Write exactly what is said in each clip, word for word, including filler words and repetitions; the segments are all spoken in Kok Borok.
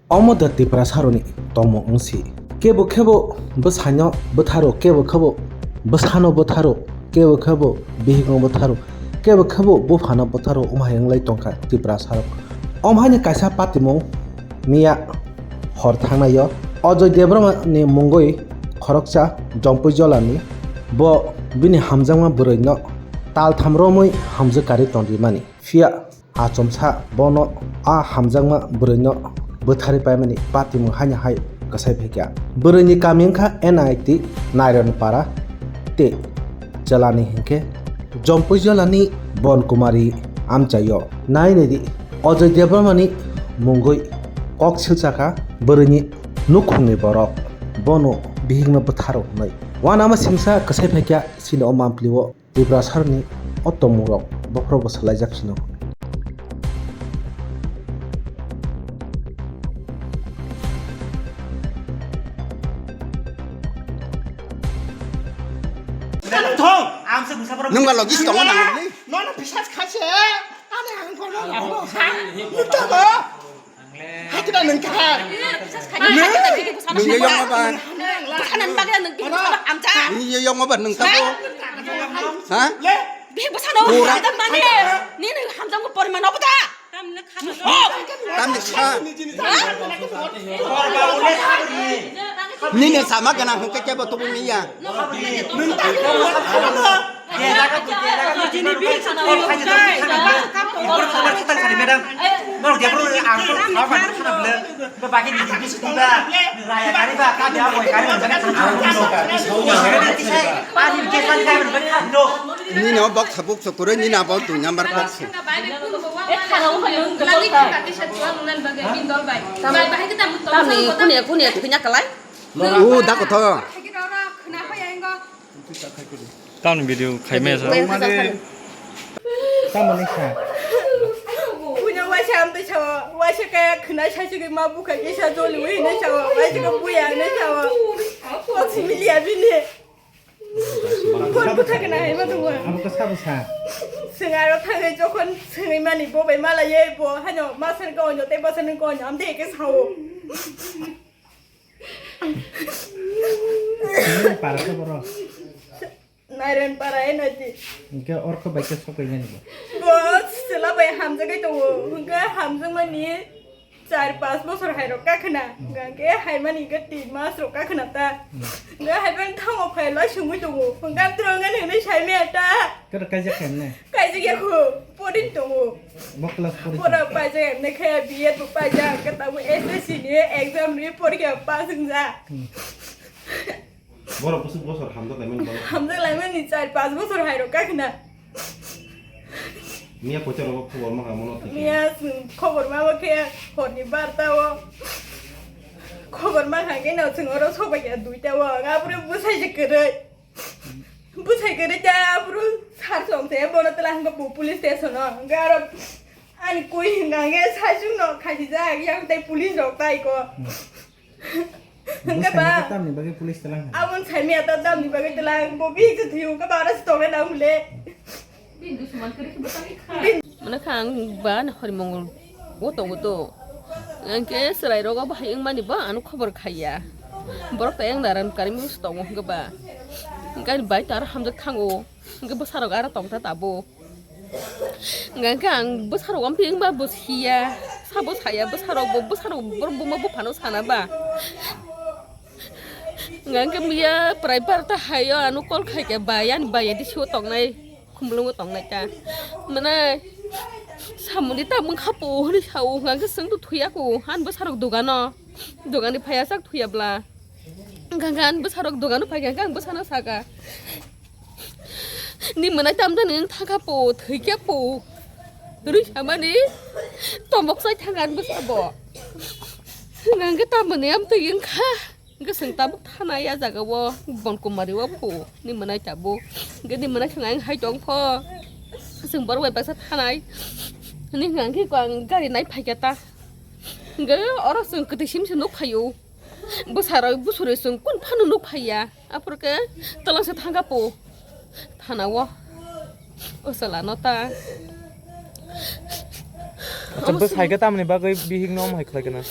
Omo da Tiprasarokni tongmung wngsi. Kebo kebo bwsaino bwtharo, kebo kebo bwsano bwtharo, kebo kebo bihikno bwtharo, kebo kebo buphano bwtharo, wng hai wnglai tongkha Tiprasarok. Omo haino kaisa patimung miya hor thangnaio Ajoy Debbarmani mungwi khoroksa Jompui Jolani bo bini hamjakma bwrwino taltham romwi hamjwk karwi tongrimani. Phiya achomsa bono a hamjakma bwrwino bwtharwi paimani patimung haino hai kwsai phaikha. Bwrwini kami wngkha N I T Naironpara tei Jolani hinkhe Jompui Jolani Bonkumari amchaio. Nai naidi, Ajoy Debbarmani mungwi kok silsakha bwrwini nukhungni borok, bono bihikno bwtharo hwnwi. Uanama singsa kwsai phaikha chini o mamplio. Tiprasarokni o tongmungrok bokhorokbo swlaijak sino. Thong, ang se bwsa borok. Nwng ba logis tongo nang ni? Nono bisas khaise. Ani ang kono labo ha. Muto mo. Hakida nwng kaha. Nwng yo yong ba. Bwsano bagwi nwng bini bwsano amcha. Nwng yo yong ba nwng tabo. Ha? Bini bwsano hamjak mani. Nini hamjakma poriman obo da. Tamni kha. Tamni kha. Nini sama gana hwnkhe kebo tubu miya. Nini o bok sabuk sukuroi nini abo dui number kok se. Tamni kunia kunia thwina kalai. O da kotho. Tamni video khaimaya sa. Mane, tamoni sa. Punya waisa amtwi sawa, waisa kaya khna saisugwi ma bukha kisa joli wi hinwi sawa, waisa ka buya hinwi sawa. Kok simi liya bini. Phone bwtha khe nahai ma tongo. Abo khe sabo sa. Swng aro thangwi jokhon swngwi mani bo bai mala ye bo hano ma sani ka onyo tei bo sani ka onyo amtwi khe sao. Nini para khe boro? Nairon para e nai di. Hingke orkho bai khe sokoi mani bo. Bo chwla bai hamjagwi tongo. Hingke hamjakmani char pas bosor hai rok kakhna. Hmm. Hingke hai mani hingke tin mas rok kakhna ta. Hmm. Hingke hai bai thango phai lai sungwi tongo. Hingke ang trongo nini sai maya ta. Kero kaijak khe ne? Kaijak ya kho. Porin tongo. Bo class pori. Pora paijak ne khe B Ed bo paijak. Hingke tabo S S C ni exam ni porikha pass wngjak. Hmm. Borok bwswk bosor hamjak laimani borok. Hamjak laimani char pas bosor hai rok kakhna. Miya kochar rogo khobor ma kamo no thik. Miya chwng khobor ma bo khe horni barta o. Khobor ma kha khe no chwng oro sobai ya duita o. Abro bwsai se kwrwi. Bwsai kwrwi ta abro sar song te bono tela hwnkhe bo police station o. Hwnkhe aro ani koi hwnkha khe sai chwng no khaisijak yang tei police rok tai ko. Hmm. Hwnkhe ba, bwskango tamni bagwi police tlang hwnwi? Aboni saimaya ta tamni bagwi tlang, bo bihik se thwiyo, hwnkhe ba aro se tongnai nang hwnle. Mane kha ang ba ani hori mongol o tongo to. Hwnkhe chwrai rogo bahai wngmani bo ano khobor khaiya. Borok ta yang daran karimung se tongo hwnkhe ba. Hwnkhe ani bai ta aro hamjak thango. Hwnkhe bwsarok aro tongta tabuk. Hwnkhe ang bwsarok amphi wngba bo siya, sabo saya bwsarok bo, bwsarok borok buma buphano sana ba. Hwnkhe miya prai barta hayo ano call khaikhe bai, ani bai adi sio tongnai, khumulungo tongnai ta. Mane samungni ta mungkha po hwnwi sao, hwnkhe chwngno thuya ko, ani bwsarok dogano, dogani phaiya sak thuya bla. Hwnkhe ang bwsarok dogano phaikha, hwnkhe ang bwsano sakha, "Ni mwnai tamjani wng thangkha po, thwikhe po." Rwi samani tombok chai thangkha ang bwsabo. Hwnkhe tamoni amtwi wngkha. Hwnkhe chwng tabuk thanai a jagao, Bonkumari o po, ni mwnai tabuk. Hwnkhe ni mwnai thang ang hai tongpho. Chwng borok bai baksa thanai. Hwnwi hwnkha hwnkhe ang gari nai phaikha ta. Hwnkhe oro chwng kwtwi sim se nuk phaio. Bwsarok bwswrwi chwng kun phano nuk phaiya, aphuru khe twlangsa thangkha po thanao, o chwla no ta. Acha, bwsai khe tamni bagwi bihik no omo hai khlai khe na?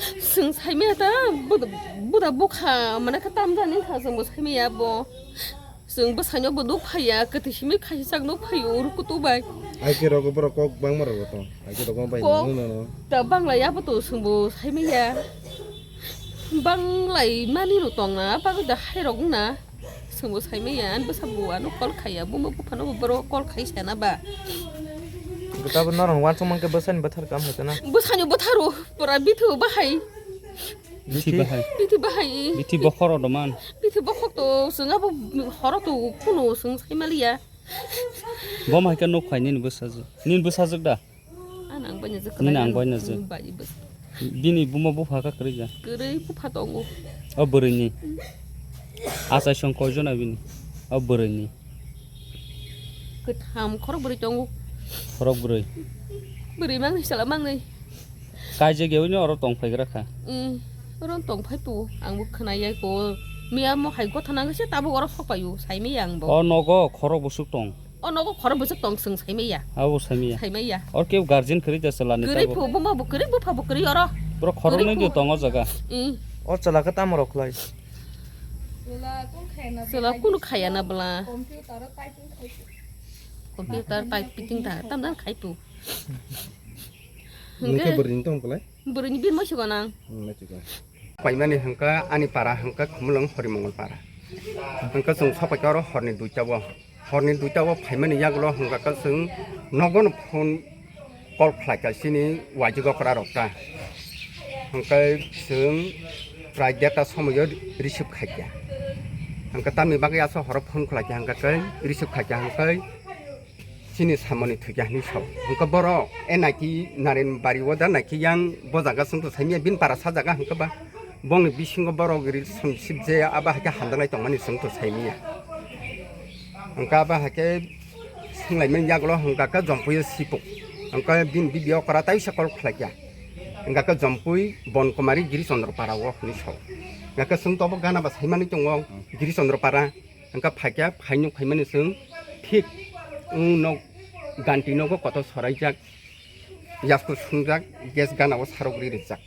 Chwng saimaya ta, buda, buda bukha, mane khe tamjani kha, chwngbo saimaya bo. Chwng bwsaino bo nuk phaiya, kwthwi simi khaisijak nuk phaio, uru kutu bai. Aike rogo borok kok bangma rogo tong. Aike rogo bai Kok nang nang. Ta banglai abo to chwngbo saimaya. Banglai mani no tong na, bagwi da hai rok na. Chwngbo saimaya, ani bwsa bo ano call khaiya, buma buphano bo borok call khai sana ba. Gota bo norong wansuk mankhe bwsani bwthar kam hai tana. Bwsani bwtharo, pura bithu bahai. Bithi bahai. Bithi bahai. Bithi bokhoro doman. Bithi bokhok to, chwng abo horo to kuno chwng saimaliya. Bo mai khe nuk phai nini bwsajwk. Nini bwsajwk da? Ano ang bai najwk Nini ang kwlai bai najwk. Bai bwsa. Bini buma bupha kha kwrwi ja? Kwrwi bupha tongo. O bwrwini. Achai song koi jona bini? O bwrwini. Kwtham khorok bwrwi tongo. Khorok bwrwi. Bwrwi mangni sala mangni. Kaijak yaui no oro tong phai gra kha. Mm, oro tong phai tu, ang bo khna yai ko. Miya mo hai gotha nang se tabuk oro sok payu, sai miya ang bo. O nogo khorok bwswk tong. O nogo khorok bwswk tong chwng sai miya. Abo sai miya. Sai miya. Or keu guardian kwrwi da chwla ni Kwrwi tabuk. Phu, buma bo kwrwi, bupha bo kwrwi oro. Bro khorok Kwrwi nai phu. Di tongo jaga. Mm. O chwla khe tamo rok khlai. Chwla kunu khaya na bwla. Computer typing ta tam dan khai tu. Nung khe Hwnkhe bwrwini tong kwlai? Bwrwini bini moiso gwnang. Hmm, moiso gwnang. Paimani hwnkha ani para hwnkha Khumulwng Horimongol para. Hwnkha chwng sopaikha oro horni duita o. Horni duita o phaimani yagulo hwnkha khe chwng nogo no phone call khlaikha chini waijwk okra rok ta. Hwnkhe chwng prai derta somoio receive khaikha. Hwnkhe tamni bagwi aswk horo phone khlaikha hwnkha khe receive khaikha hwnkhe chini samani thwikya hinwi sao. Hwnkhe borok e naiki Narenbari o da naiki yang bo jaga chwngto saimanya bini para sa jaga hwnkhe ba bongni bisingo borok relationship je abo haikhe hamjaknai tongmani chwngto saimanya. Hwnkhe abo haikhe swnglaimani yagulo hwnkha khe Jompuio sipo. Hwnkhe bini bibi okra taisa call khlaikya. Hwnkha khe Jompui Bonkumari Giri Chondro para o hinwi sao. Hwnkha khe chwngto bo gana ba saimani tongo Giri Chondro para. Hwnkha phaikya, phainuk phaimani chwng thik, wng nok ganti nogo kotor soraijak, yasku sungjak, gas gana o sarok ri rijak.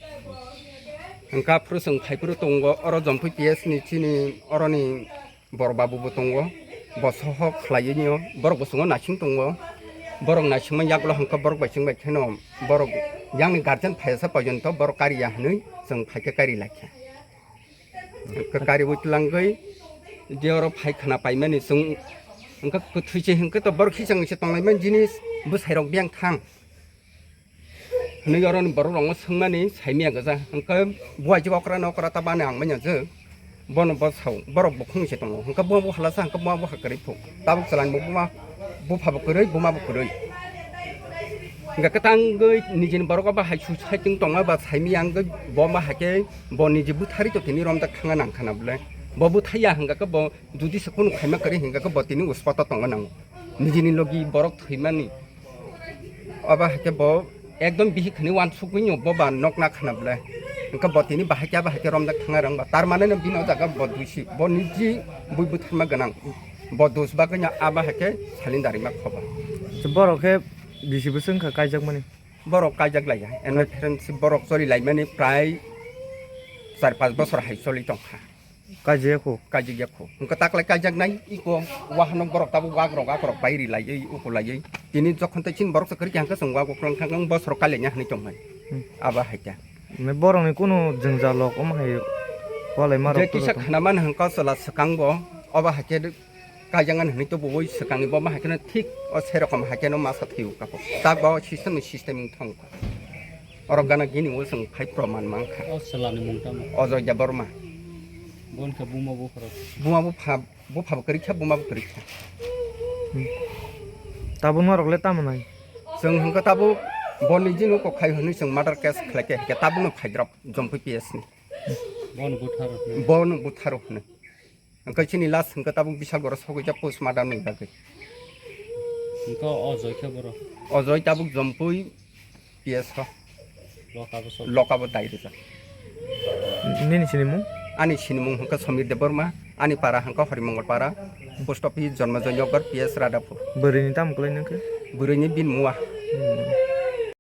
Hwnkha phuru chwng phai phuru tongo, oro Jompui P S ni chini oroni bor babu bo tongo, bo sohok khlaiwi nw, borok bo chwngno naising tongo, borok naisingma yagulo hwnkha borok bai chwng bai kheno borok yang ni guardian phaiyasa porjonto borok kariya hinwi chwng phaikhe kari laikha. Hwnkhe kariwi twlangwi je oro phai khna paimani chwng hwnkhe kwthwi se hwnkhe to borok khichang se tonglaimani jinis bwsairok biyang thang hinwi oroni borok rokno swngmani saimaya gwja hwnkhe buai je okra na okra ta bani ang manya je bono bo sao borok bukhung se tongo hwnkhe bo bo halasa hwnkhe bo bo hakwrwi phuk tabuk chwlani bo buma bupha bo kwrwi buma bo kwrwi. Hwnkhe kwtangwi nijini borok abo hai suicide wng tongma ba saimaya hwnkhe bo ma haikhe bo niji bwtharwi to tini romjak thangna nang khana bwle. Bo bwthaiya hwnkhe bo judi se kunu khaima kwrwi hwnkhe bo tini uspoto tongna nango. Nijini logi borok thwimani. Abo haikhe bo ekdom bihik hinwi wansukgwi no bo ba nokna khana bwle. Hwnkhe bo tini bahai khe abo haikhe romjak thangna rwngba. Tar mane no bini o jaga bo duisi. Bo niji bui bwtharma gwnang. Bo dus bagwi no abo haikhe salin darima khoba. Borok khe bisi bwswk wngkha kaijakmani? Borok kaijak laiya. Eno friendship borok choli laimani prai char panch bosor hai choli tongkha. Kaijak ya kho? Kaijak ya kho. Hwnkhe taklai kaijaknai iko wahanok borok tabuk wakrok akorok bai ri laiwi uku laiwi. Tini jokhon tei chini borok se kwrwi khe hwnkhe chwng wak uklong thang bosor kailaina hinwi tongmani. Hmm. Abo hai khe. Mane borokni kunu jwngjal rok omo hai walai ma rok. Je kisa khwna mani hwnkhe chwla swkang bo obo hai khe Kaijaknani hinwi tubuwi swkangni bo ma hai kheno thik o se rokom hai kheno masa thwiwi kako. Tak ba o system ni system wng thangkha. Oro gana gini o chwng phai proman mankha. O chwlani mung tamo? Ojoy Debbarma. Bo wngkha buma bupharok. Buma bupha, bupha bo kwrwi kha, buma bo kwrwi kha. Hmm. Tabuk norok le tamo nai? Chwng hwnkhe tabuk bo nijino kok khai hwnwi chwng murder case khlai khe, khe tabukno phaidrop Jompui P S ni. Bono butharo hwnwi. Bono butharo hwnwi. Hwnkhe chini last hwnkhe tabuk Bisalgoro sogwi jak postmortem ni bagwi. Hwnkhe o Joy khe borok? O Joy tabuk Jompui P S o. Loka bo solo. Loka bo dai rijak. Nini sinimung? Ani sinimung hwnkhe Somir Debbarma, ani para hwnkhe Horimongol para, post office Jonmojoy Nagar P S Radhapur. Bwrwini tamo kwlai nangkhe? Bwrwini bin mua. Hmm.